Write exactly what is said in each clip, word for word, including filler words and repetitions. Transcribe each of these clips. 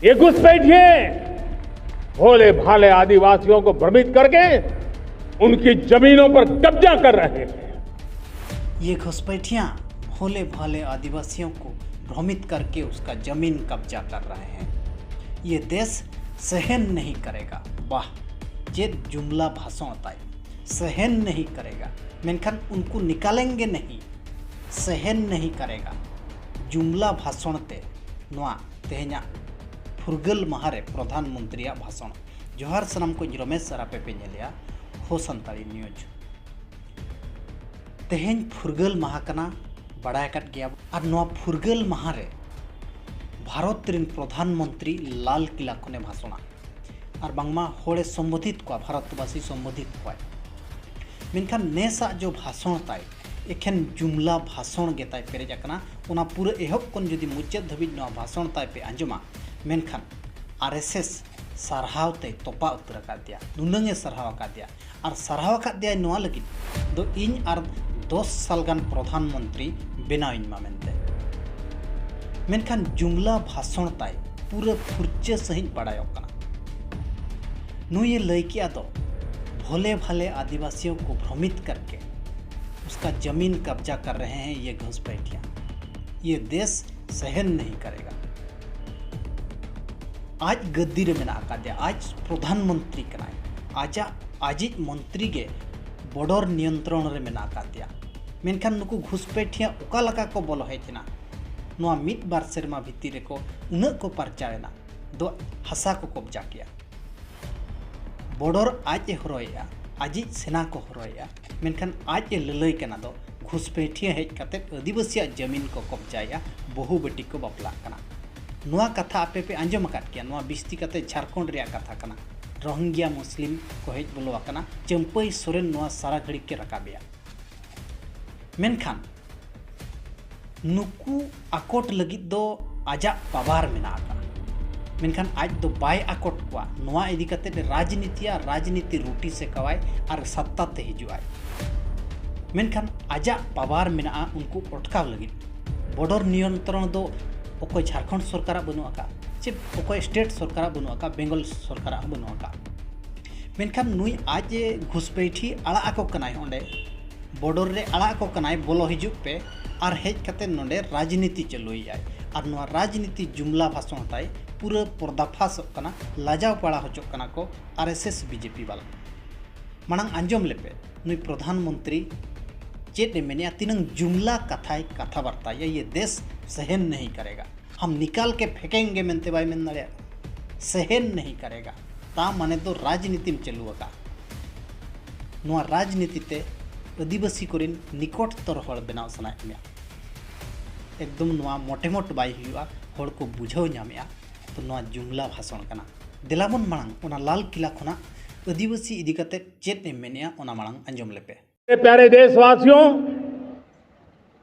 ये घुसपैठिए भोले भाले आदिवासियों को भ्रमित करके उनकी जमीनों पर कब्जा कर रहे हैं। ये घुसपैठियां भोले भाले आदिवासियों को भ्रमित करके उसका जमीन कब्जा कर रहे हैं। ये देश सहन नहीं करेगा। वाह, ᱪᱮᱫ ᱡᱩᱢᱞᱟ ᱵᱷᱟᱥᱚᱱ ᱛᱟᱭ᱾ सहन नहीं करेगा, ᱢᱮᱱᱠᱷᱟᱱ ᱩᱱᱠᱩ निकालेंगे नहीं, सहन नहीं करेगा᱾ ᱡᱩᱢᱞᱟ ᱵᱷᱟᱥᱚᱱ ᱛᱮ ᱱᱚᱣᱟ ᱛᱮᱦᱮᱧᱟᱜ ᱯᱷᱩᱨᱜᱟᱹᱞ ᱢᱟᱦᱟ ᱨᱮ ᱯᱨᱚᱫᱷᱟᱱ ᱢᱚᱱᱛᱨᱤᱭᱟᱜ ᱵᱷᱟᱥᱚᱱ᱾ ᱡᱚᱦᱟᱨ ᱥᱟᱱᱟᱢ ᱠᱚ, ᱤᱧ ᱨᱚᱢᱮᱥ ᱟᱨ ᱟᱯᱮ ᱯᱮ ᱧᱮᱞᱮᱜᱼᱟ ᱦᱳ ᱥᱟᱱᱛᱟᱲᱤ ᱱᱤᱭᱩᱡᱽ᱾ ᱛᱮᱦᱮᱧ ᱯᱷᱩᱨᱜᱟᱹᱞ ᱢᱟᱦᱟ ᱠᱟᱱᱟ, ᱵᱟᱲᱟᱭ ᱟᱠᱟᱫ ᱜᱮᱭᱟ ᱵᱚ᱾ ᱟᱨ ᱱᱚᱣᱟ ᱯᱷᱩᱨᱜᱟᱹᱞ ᱢᱟᱦᱟ ᱨᱮ ᱵᱷᱟᱨᱚᱛ ᱨᱮᱱ ᱯᱨᱚᱫᱷᱟᱱ ᱢᱚᱱᱛᱨᱤ ᱞᱟᱞ ᱠᱤᱞᱟ ᱠᱷᱚᱱᱮ ᱵᱷᱟᱥᱚᱱᱟ᱾ ᱟᱨ ᱵᱟᱝᱢᱟ ᱦᱚᱲᱮ ᱥᱚᱢᱵᱳᱫᱷᱤᱛ ᱠᱚᱣᱟ, ᱵᱷᱟᱨᱚᱛᱵᱟᱥᱤ ᱥᱚᱢᱵᱳᱫᱷᱤᱛ ᱠᱚᱣᱟᱭ᱾ ᱢᱮᱱᱠᱷᱟᱱ ᱱᱮᱥᱟᱜ ᱡᱚ ᱵᱷᱟᱥᱚᱱ ᱛᱟᱭ ᱮᱠᱷᱮᱱ ᱡᱩᱢᱞᱟ ᱵᱷᱟᱥᱚᱱ ᱜᱮ ᱛᱟᱭ ᱯᱮᱨᱮᱡ ᱟᱠᱟᱱᱟ᱾ ᱚᱱᱟ ᱯᱩᱨᱟᱹ ᱮᱦᱚᱵ ᱠᱷᱚᱱ ᱡᱩᱫᱤ ᱢᱩᱪᱟᱹᱫ ᱫᱷᱟᱹᱵᱤᱡ ᱱᱚᱣᱟ ᱵᱷᱟᱥᱚᱱ ᱛᱟᱭ ᱯᱮ ᱟᱸᱡᱚᱢᱟ, ᱢᱮᱱᱠᱷᱟᱱ ᱟᱨ ᱮᱥ ᱮᱥ ᱥᱟᱨᱦᱟᱣ ᱛᱮᱭ ᱛᱚᱯᱟ ᱩᱛᱟᱹᱨ ᱟᱠᱟᱫ ᱫᱮᱭᱟ᱾ ᱱᱩᱱᱟᱹᱝ ᱮ ᱥᱟᱨᱦᱟᱣ ᱟᱠᱟᱫ ᱫᱮᱭᱟ᱾ ᱟᱨ ᱥᱟᱨᱦᱟᱣ ᱟᱠᱟᱫ ᱫᱮᱭᱟᱭ ᱱᱚᱣᱟ ᱞᱟᱹᱜᱤᱫ ᱫᱚ, ᱤᱧ ᱟᱨ ᱫᱚᱥ ᱥᱟᱞ ᱜᱟᱱ ᱯᱨᱚᱫᱷᱟᱱ ᱢᱚᱱᱛᱨᱤ ᱵᱮᱱᱟᱣᱤᱧ ᱢᱟ ᱢᱮᱱᱛᱮ᱾ ᱢᱮᱱᱠᱷᱟᱱ ᱡᱩᱢᱞᱟ ᱵᱷᱟᱥᱚᱱ ᱛᱟᱭ ᱯᱩᱨᱟᱹ ᱯᱷᱩᱨᱪᱟᱹ ᱥᱟᱺᱦᱤᱡ ᱵᱟᱲᱟᱭᱚᱜ ᱠᱟᱱᱟ᱾ ᱱᱩᱭᱮ ᱞᱟᱹᱭ ᱠᱮᱜᱼᱟ ᱫᱚ, भोले भाले आदिवासियों को भ्रमित करके उसका जमीन कब्जा कर रहे हैं ये घुसपैठिया, ये देश सहन नहीं करेगा। ᱟᱡ ᱜᱟᱹᱫᱤ ᱨᱮ ᱢᱮᱱᱟᱜ ᱟᱠᱟᱫᱮᱭᱟ, ᱟᱡ ᱯᱨᱚᱫᱷᱟᱱ ᱢᱚᱱᱛᱨᱤ ᱠᱟᱱᱟᱭ, ᱟᱡᱟᱜ ᱟᱡᱤᱡ ᱢᱚᱱᱛᱨᱤ ᱜᱮ ᱵᱚᱰᱚᱨ ᱱᱤᱭᱚᱱᱛᱨᱚᱱ ᱨᱮ ᱢᱮᱱᱟᱜ ᱟᱠᱟᱫᱮᱭᱟ᱾ ᱢᱮᱱᱠᱷᱟᱱ ᱱᱩᱠᱩ ᱜᱷᱩᱥᱯᱮᱴᱷᱤᱭᱟᱹ ᱚᱠᱟ ᱞᱮᱠᱟ ᱠᱚ ᱵᱚᱞᱚ ᱦᱮᱡ ᱮᱱᱟ? ᱱᱚᱣᱟ ᱢᱤᱫ ᱵᱟᱨ ᱥᱮᱨᱢᱟ ᱵᱷᱤᱛᱤᱨ ᱨᱮᱠᱚ ᱩᱱᱟᱹᱜ ᱠᱚ ᱯᱟᱨᱪᱟᱣ ᱮᱱᱟ, ᱫᱚ ᱦᱟᱥᱟ ᱠᱚ ᱠᱚᱵᱡᱟ ᱠᱮᱜᱼᱟ᱾ ᱵᱚᱰᱚᱨ ᱟᱡ ᱮ ᱦᱚᱨᱚᱭᱮᱜᱼᱟ, ᱟᱡᱤᱡ ᱥᱮᱱᱟ ᱠᱚ ᱦᱚᱨᱚᱭᱮᱜᱼᱟ, ᱢᱮᱱᱠᱷᱟᱱ ᱟᱡ ᱮ ᱞᱟᱹᱞᱟᱹᱭ ᱠᱟᱱᱟ ᱫᱚ ᱜᱷᱩᱥᱯᱮᱴᱷᱤᱭᱟᱹ ᱦᱮᱡ ᱠᱟᱛᱮ ᱟᱹᱫᱤᱵᱟᱹᱥᱤᱭᱟᱜ ᱡᱟᱹᱢᱤᱱ ᱠᱚ ᱠᱚᱵᱡᱟᱭᱮᱜᱼᱟ, ᱵᱟᱹᱦᱩ ᱵᱮᱴᱤ ᱠᱚ ᱵᱟᱯᱞᱟᱜ ᱠᱟᱱᱟ᱾ ᱱᱚᱣᱟ ᱠᱟᱛᱷᱟ ᱟᱯᱮ ᱯᱮ ᱟᱸᱡᱚᱢ ᱟᱠᱟᱫ ᱜᱮᱭᱟ, ᱱᱚᱣᱟ ᱵᱤᱥᱛᱤ ᱠᱟᱛᱮ ᱡᱷᱟᱲᱠᱷᱚᱸᱰ ᱨᱮᱭᱟᱜ ᱠᱟᱛᱷᱟ ᱠᱟᱱᱟ᱾ ᱨᱳᱦᱤᱝᱜᱭᱟ ᱢᱩᱥᱞᱤᱢ ᱠᱚ ᱦᱮᱡ ᱵᱚᱞᱚ ᱟᱠᱟᱱᱟ, ᱪᱟᱹᱢᱯᱟᱹᱭ ᱥᱚᱨᱮᱱ ᱱᱚᱣᱟ ᱥᱟᱨᱟ ᱜᱷᱟᱹᱲᱤᱡ ᱜᱮ ᱨᱟᱠᱟᱵᱮᱜᱼᱟ᱾ ᱢᱮᱱᱠᱷᱟᱱ ᱱᱩᱠᱩ ᱟᱠᱚᱴ ᱞᱟᱹᱜᱤᱫ ᱫᱚ ᱟᱡᱟᱜ ᱯᱟᱣᱟᱨ ᱢᱮᱱᱟᱜ ᱟᱠᱟᱫᱟ, ᱢᱮᱱᱠᱷᱟᱱ ᱟᱡ ᱫᱚ ᱵᱟᱭ ᱟᱠᱚᱴ ᱠᱚᱣᱟ᱾ ᱱᱚᱣᱟ ᱤᱫᱤ ᱠᱟᱛᱮ ᱨᱟᱡᱽᱱᱤᱛᱤᱭᱟ, ᱨᱟᱡᱽᱱᱤᱛᱤ ᱨᱩᱴᱤ ᱥᱮᱠᱟᱣᱟᱭ ᱟᱨ ᱥᱟᱛᱛᱟ ᱛᱮ ᱦᱤᱡᱩᱜ ᱟᱭ᱾ ᱢᱮᱱᱠᱷᱟᱱ ᱟᱡᱟᱜ ᱯᱟᱣᱟᱨ ᱢᱮᱱᱟᱜᱼᱟ ᱩᱱᱠᱩ ᱚᱴᱠᱟᱣ ᱞᱟᱹᱜᱤᱫ᱾ ᱵᱚᱰᱚᱨ ᱱᱤᱭᱚᱱᱛᱨᱚᱱ ᱫᱚ ᱚᱠᱚᱭ ᱡᱷᱟᱲᱠᱷᱚᱸᱰ ᱥᱚᱨᱠᱟᱨᱟᱜ ᱵᱟᱹᱱᱩᱜ ᱟᱠᱟᱫ, ᱪᱮᱫ ᱚᱠᱚᱭ ᱥᱴᱮᱴ ᱥᱚᱨᱠᱟᱨᱟᱜ ᱵᱟᱹᱱᱩᱜ ᱟᱠᱟᱫ, ᱵᱮᱝᱜᱚᱞ ᱥᱚᱨᱠᱟᱨᱟᱜ ᱦᱚᱸ ᱵᱟᱹᱱᱩᱜ ᱟᱠᱟᱫ᱾ ᱢᱮᱱᱠᱷᱟᱱ ᱱᱩᱭ ᱟᱡ ᱮ ᱜᱷᱩᱥᱯᱮᱴᱷᱤ ᱟᱲᱟᱜ ᱟᱠᱚ ᱠᱟᱱᱟᱭ, ᱚᱸᱰᱮ ᱵᱚᱰᱚᱨ ᱨᱮ ᱟᱲᱟᱜ ᱟᱠᱚ ᱠᱟᱱᱟᱭ, ᱵᱚᱞᱚ ᱦᱤᱡᱩᱜ ᱯᱮ᱾ ᱟᱨ ᱦᱮᱡ ᱠᱟᱛᱮ ᱱᱚᱰᱮ ᱨᱟᱡᱽᱱᱤᱛᱤ ᱪᱟᱹᱞᱩᱭᱮᱫᱟᱭ᱾ ᱟᱨ ᱱᱚᱣᱟ ᱨᱟᱡᱽᱱᱤᱛᱤ ᱡᱩᱢᱞᱟ ᱵᱷᱟᱥᱚᱱ ᱛᱟᱭ ᱯᱩᱨᱟᱹ ᱯᱚᱨᱫᱟᱯᱷᱟᱥᱚᱜ ᱠᱟᱱᱟ, ᱞᱟᱡᱟᱣ ᱯᱟᱲᱟ ᱦᱚᱪᱚᱜ ᱠᱟᱱᱟ ᱠᱚ ᱟᱨ S S B J P ᱵᱟᱞᱟ᱾ ᱢᱟᱲᱟᱝ ᱟᱸᱡᱚᱢ ᱞᱮᱯᱮ, ᱱᱩᱭ ᱯᱨᱚᱫᱷᱟᱱ ᱢᱚᱱᱛᱨᱤ ᱪᱮᱫ ᱮ ᱢᱮᱱᱮᱜᱼᱟ, ᱛᱤᱱᱟᱹᱝ ᱡᱩᱢᱞᱟ ᱠᱟᱛᱷᱟᱭ ᱠᱟᱛᱷᱟ ᱵᱟᱨᱛᱟᱭᱟ, "ᱭᱮ ᱫᱮᱥ ᱥᱮᱦᱮᱱ ᱱᱟᱦᱤ ᱠᱟᱨᱮᱜᱟ, ᱦᱟᱢ ᱱᱤᱠᱟᱞ ᱠᱮ ᱯᱷᱮᱸᱠᱮᱝᱜᱮ" ᱢᱮᱱᱛᱮ ᱵᱟᱭ ᱢᱮᱱ ᱫᱟᱲᱮᱭᱟᱜ, ᱥᱮᱦᱮᱱ ᱱᱟᱦᱤ ᱠᱟᱨᱮᱜᱟ᱾ ᱛᱟ ᱢᱟᱱᱮ ᱫᱚ ᱨᱟᱡᱽᱱᱤᱛᱤᱢ ᱪᱟᱹᱞᱩ ᱟᱠᱟᱫ᱾ ᱱᱚᱣᱟ ᱨᱟᱡᱽᱱᱤᱛᱤ ᱛᱮ ᱟᱹᱫᱤᱵᱟᱹᱥᱤ ᱠᱚᱨᱮᱱ ᱱᱤᱠᱚᱴᱛᱚᱨ ᱦᱚᱲ ᱵᱮᱱᱟᱣ ᱥᱟᱱᱟᱭᱮᱫ ᱢᱮᱭᱟ᱾ ᱮᱠᱫᱚᱢ ᱱᱚᱣᱟ ᱢᱚᱴᱮ ᱢᱚᱴ ᱵᱟᱭ ᱦᱩᱭᱩᱜᱼᱟ, ᱦᱚᱲ ᱠᱚ ᱵᱩᱡᱷᱟᱹᱣ ᱧᱟᱢᱮᱜᱼᱟ᱾ ᱛᱚ ᱱᱚᱣᱟ ᱡᱩᱢᱞᱟ ᱵᱷᱟᱥᱚᱱ ᱠᱟᱱᱟ᱾ ᱫᱮᱞᱟ ᱵᱚᱱ ᱢᱟᱲᱟᱝ ᱚᱱᱟ ᱞᱟᱞ ᱠᱤᱞᱟ ᱠᱷᱚᱱᱟᱜ ᱟᱹᱫᱤᱵᱟᱹᱥᱤ ᱤᱫᱤ ᱠᱟᱛᱮ ᱪᱮᱫ ᱮ ᱢᱮᱱᱮᱜᱼᱟ, ᱚᱱᱟ ᱢᱟᱲᱟᱝ ᱟᱸᱡᱚᱢ ᱞᱮᱯᱮ᱾ मेरे प्यारे देशवासियों,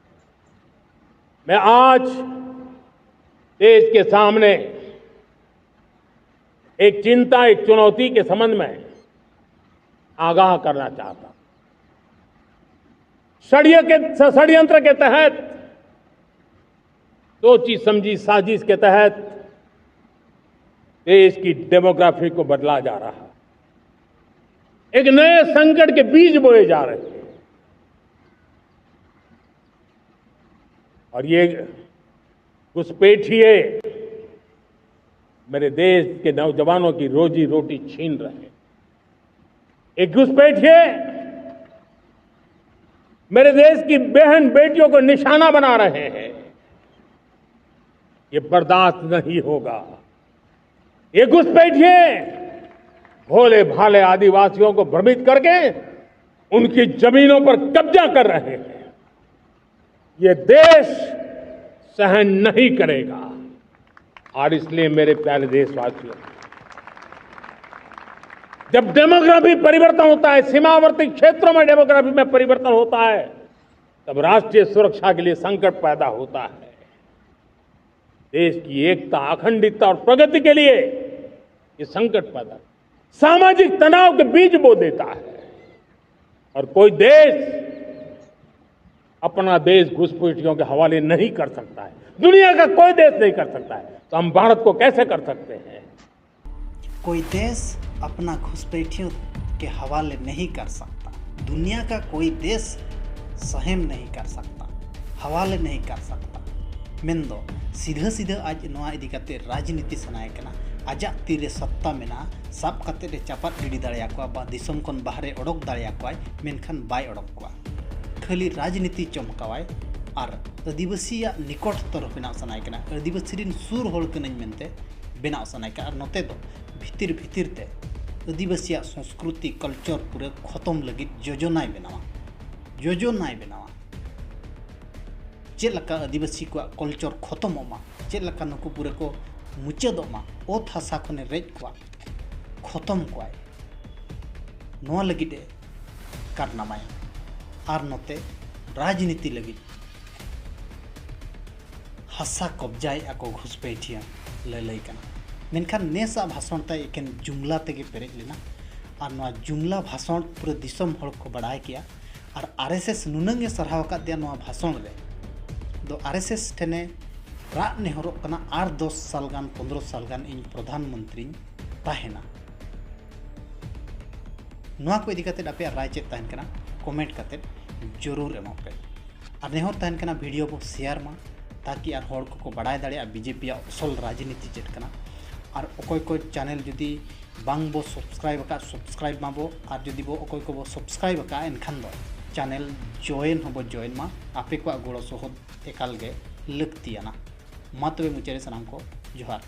मैं आज देश के सामने एक चिंता, एक चुनौती के संबंध में आगाह करना चाहता हूं। षड्य के, षड्यंत्र के तहत, सोची समझी साजिश के तहत देश की डेमोग्राफी को बदला जा रहा है। एक नए संकट के बीज बोए जा रहे हैं। और ये घुसपैठिए मेरे देश के नौजवानों की रोजी रोटी छीन रहे हैं। एक घुसपैठिए मेरे देश की बहन बेटियों को निशाना बना रहे हैं। ये बर्दाश्त नहीं होगा। ये घुसपैठिए भोले भाले आदिवासियों को भ्रमित करके उनकी जमीनों पर कब्जा कर रहे हैं। ये देश सहन नहीं करेगा। और इसलिए मेरे प्यारे देशवासियों, जब डेमोग्राफी परिवर्तन होता है, सीमावर्ती क्षेत्रों में डेमोग्राफी में परिवर्तन होता है, तब राष्ट्रीय सुरक्षा के लिए संकट पैदा होता है। देश की एकता, अखंडता और प्रगति के लिए ये संकट पैदा, सामाजिक तनाव के बीज बो देता है। और कोई देश अपना देश घुसपैठियों के हवाले नहीं कर सकता है। दुनिया का कोई देश नहीं कर सकता है, तो हम भारत को कैसे कर सकते हैं? कोई देश अपना घुसपैठियों के हवाले नहीं कर सकता। दुनिया का कोई देश सहम नहीं कर सकता, हवाले नहीं कर सकता। ᱢᱮᱱᱫᱚ ᱥᱤᱫᱷᱟᱹ ᱥᱤᱫᱷᱟᱹ ᱟᱡ ᱱᱚᱣᱟ ᱤᱫᱤ ᱠᱟᱛᱮ ᱨᱟᱡᱽᱱᱤᱛᱤ ᱥᱟᱱᱟᱭᱮ ᱠᱟᱱᱟ᱾ ᱟᱡᱟᱜ ᱛᱤᱨᱮ ᱥᱚᱛᱛᱟ ᱢᱮᱱᱟᱜᱼᱟ, ᱥᱟᱵ ᱠᱟᱛᱮ ᱮ ᱪᱟᱯᱟᱫ ᱜᱤᱰᱤ ᱫᱟᱲᱮᱭᱟᱠᱚᱣᱟ ᱵᱟ ᱫᱤᱥᱚᱢ ᱠᱷᱚᱱ ᱵᱟᱦᱨᱮ ᱚᱰᱚᱠ ᱫᱟᱲᱮᱭᱟᱠᱚᱣᱟᱭ, ᱢᱮᱱᱠᱷᱟᱱ ᱵᱟᱭ ᱚᱰᱚᱠ ᱠᱚᱣᱟ᱾ ᱠᱷᱟᱹᱞᱤ ᱨᱟᱡᱽᱱᱤᱛᱤ ᱪᱚᱢᱠᱟᱣᱟᱭ ᱟᱨ ᱟᱹᱫᱤᱵᱟᱹᱥᱤᱭᱟᱜ ᱱᱤᱠᱚᱴ ᱛᱚᱨᱚ ᱵᱮᱱᱟᱣ ᱥᱟᱱᱟᱭᱮ ᱠᱟᱱᱟ, ᱟᱹᱫᱤᱵᱟᱹᱥᱤ ᱨᱤᱱ ᱥᱩᱨ ᱦᱚᱲ ᱠᱟᱹᱱᱟᱹᱧ ᱢᱮᱱᱛᱮ ᱵᱮᱱᱟᱣ ᱥᱟᱱᱟᱭᱮ ᱠᱟᱱᱟ᱾ ᱟᱨ ᱱᱚᱛᱮ ᱫᱚ ᱵᱷᱤᱛᱤᱨ ᱵᱷᱤᱛᱤᱨ ᱛᱮ ᱟᱹᱫᱤᱵᱟᱹᱥᱤᱭᱟᱜ ᱥᱚᱝᱥᱠᱨᱩᱛᱤ, ᱠᱟᱞᱪᱟᱨ ᱯᱩᱨᱟᱹ ᱠᱷᱚᱛᱚᱢ ᱞᱟᱹᱜᱤᱫ ᱡᱳᱡᱚᱱᱟᱭ ᱵᱮᱱᱟᱣᱟ᱾ ᱡᱳᱡᱚᱱᱟᱭ ᱵᱮᱱᱟᱣᱟ᱾ ᱪᱮᱫ ᱞᱮᱠᱟ ᱟᱹᱫᱤᱵᱟᱹᱥᱤ ᱠᱚᱣᱟᱜ ᱠᱟᱞᱪᱟᱨ ᱠᱷᱚᱛᱚᱢᱚᱜ ᱢᱟ, ᱪᱮᱫ ᱞᱮᱠᱟ ᱱᱩᱠᱩ ᱯᱩᱨᱟᱹ ᱠᱚ ᱢᱩᱪᱟᱹᱫᱚᱜ ᱢᱟ, ᱚᱛ ᱦᱟᱥᱟ ᱠᱷᱚᱱᱮ ᱨᱮᱡ ᱠᱚᱣᱟ, ᱠᱷᱚᱛᱚᱢ ᱠᱚᱣᱟᱭ, ᱱᱚᱣᱟ ᱞᱟᱹᱜᱤᱫ ᱮ ᱠᱟᱨᱱᱟᱢᱟᱭᱟ᱾ ᱟᱨ ᱱᱚᱛᱮ ᱨᱟᱡᱽᱱᱤᱛᱤ ᱞᱟᱹᱜᱤᱫ ᱦᱟᱥᱟ ᱠᱚᱵᱡᱟᱭᱮᱫᱼᱟ ᱠᱚ ᱜᱷᱩᱥᱯᱮᱴᱷᱤᱭᱟᱹ ᱞᱟᱹᱞᱟᱹᱭ ᱠᱟᱱᱟ᱾ ᱢᱮᱱᱠᱷᱟᱱ ᱱᱮᱥᱟᱜ ᱵᱷᱟᱥᱚᱱ ᱛᱟᱭ ᱮᱠᱮᱱ ᱡᱩᱢᱞᱟ ᱛᱮᱜᱮ ᱯᱮᱨᱮᱡ ᱞᱮᱱᱟ᱾ ᱟᱨ ᱱᱚᱣᱟ ᱡᱩᱢᱞᱟ ᱵᱷᱟᱥᱚᱱ ᱯᱩᱨᱟᱹ ᱫᱤᱥᱚᱢ ᱦᱚᱲ ᱠᱚ ᱵᱟᱲᱟᱭ ᱠᱮᱜᱼᱟ᱾ ᱟᱨ ᱟᱨ ᱮᱥ ᱮᱥ ᱱᱩᱱᱟᱹᱝ ᱮ ᱥᱟᱨᱦᱟᱣ ᱟᱠᱟᱫᱮᱭᱟ ᱱᱚᱣᱟ ᱵᱷᱟᱥᱚᱱ ᱨᱮ᱾ ᱫᱚ ᱟᱨ ᱮᱥ ᱮᱥ ᱴᱷᱮᱱᱮ ᱨᱟᱜ ᱱᱮᱦᱚᱨᱚᱜ ᱠᱟᱱᱟ, "ᱟᱨ ᱫᱚᱥ ᱥᱟᱞ ᱜᱟᱱ, ᱯᱚᱱᱫᱽᱨᱚ ᱥᱟᱞ ᱜᱟᱱ ᱤᱧ ᱯᱨᱚᱫᱷᱟᱱ ᱢᱚᱱᱛᱨᱤᱧ ᱛᱟᱦᱮᱱᱟ᱾" ᱱᱚᱣᱟ ᱠᱚ ᱤᱫᱤ ᱠᱟᱛᱮ ᱟᱯᱮᱭᱟᱜ ᱨᱟᱭ ᱪᱮᱫ ᱛᱟᱦᱮᱱ ᱠᱟᱱᱟ, ᱠᱚᱢᱮᱱᱴ ᱠᱟᱛᱮ ᱡᱚᱨᱩᱨ ᱮᱢᱚᱜ ᱯᱮ᱾ ᱟᱨ ᱱᱮᱦᱚᱨ ᱛᱟᱦᱮᱱ ᱠᱟᱱᱟ ᱵᱷᱤᱰᱤᱭᱳ ᱵᱚ ᱥᱮᱭᱟᱨ ᱢᱟ, ᱛᱟᱠᱤ ᱟᱨ ᱦᱚᱲ ᱠᱚᱠᱚ ᱵᱟᱲᱟᱭ ᱫᱟᱲᱮᱭᱟᱜᱼᱟ ᱵᱤᱡᱮᱯᱤᱭᱟᱜ ᱟᱥᱚᱞ ᱨᱟᱡᱽᱱᱤᱛᱤ ᱪᱮᱫ ᱠᱟᱱᱟ᱾ ᱟᱨ ᱚᱠᱚᱭ ᱠᱚ ᱪᱮᱱᱮᱞ ᱡᱩᱫᱤ ᱵᱟᱝ ᱵᱚ ᱥᱟᱵᱥᱠᱨᱟᱭᱤᱵ ᱟᱠᱟᱫ, ᱥᱟᱵᱥᱠᱨᱟᱭᱤᱵ ᱢᱟᱵᱚ᱾ ᱟᱨ ᱡᱩᱫᱤ ᱵᱚ ᱚᱠᱚᱭ ᱠᱚᱵᱚ ᱥᱟᱵᱥᱠᱨᱟᱭᱤᱵ ᱟᱠᱟᱫ, ᱮᱱᱠᱷᱟᱱ ᱫᱚ ᱪᱮᱱᱮᱞ ᱡᱚᱭᱮᱱ ᱦᱚᱸᱵᱚ ᱡᱚᱭᱮᱱ ᱢᱟ᱾ ᱟᱯᱮ ᱠᱚᱣᱟᱜ ᱜᱚᱲᱚ ᱥᱚᱦᱚᱫ ᱮᱠᱟᱞ ᱜᱮ ᱞᱟᱹᱠᱛᱤᱭᱟᱱᱟ᱾ ᱢᱟ ᱛᱚᱵᱮ ᱢᱩᱪᱟᱹᱫ ᱨᱮ ᱥᱟᱱᱟᱢ ᱠᱚ ᱡᱚᱦᱟᱨ᱾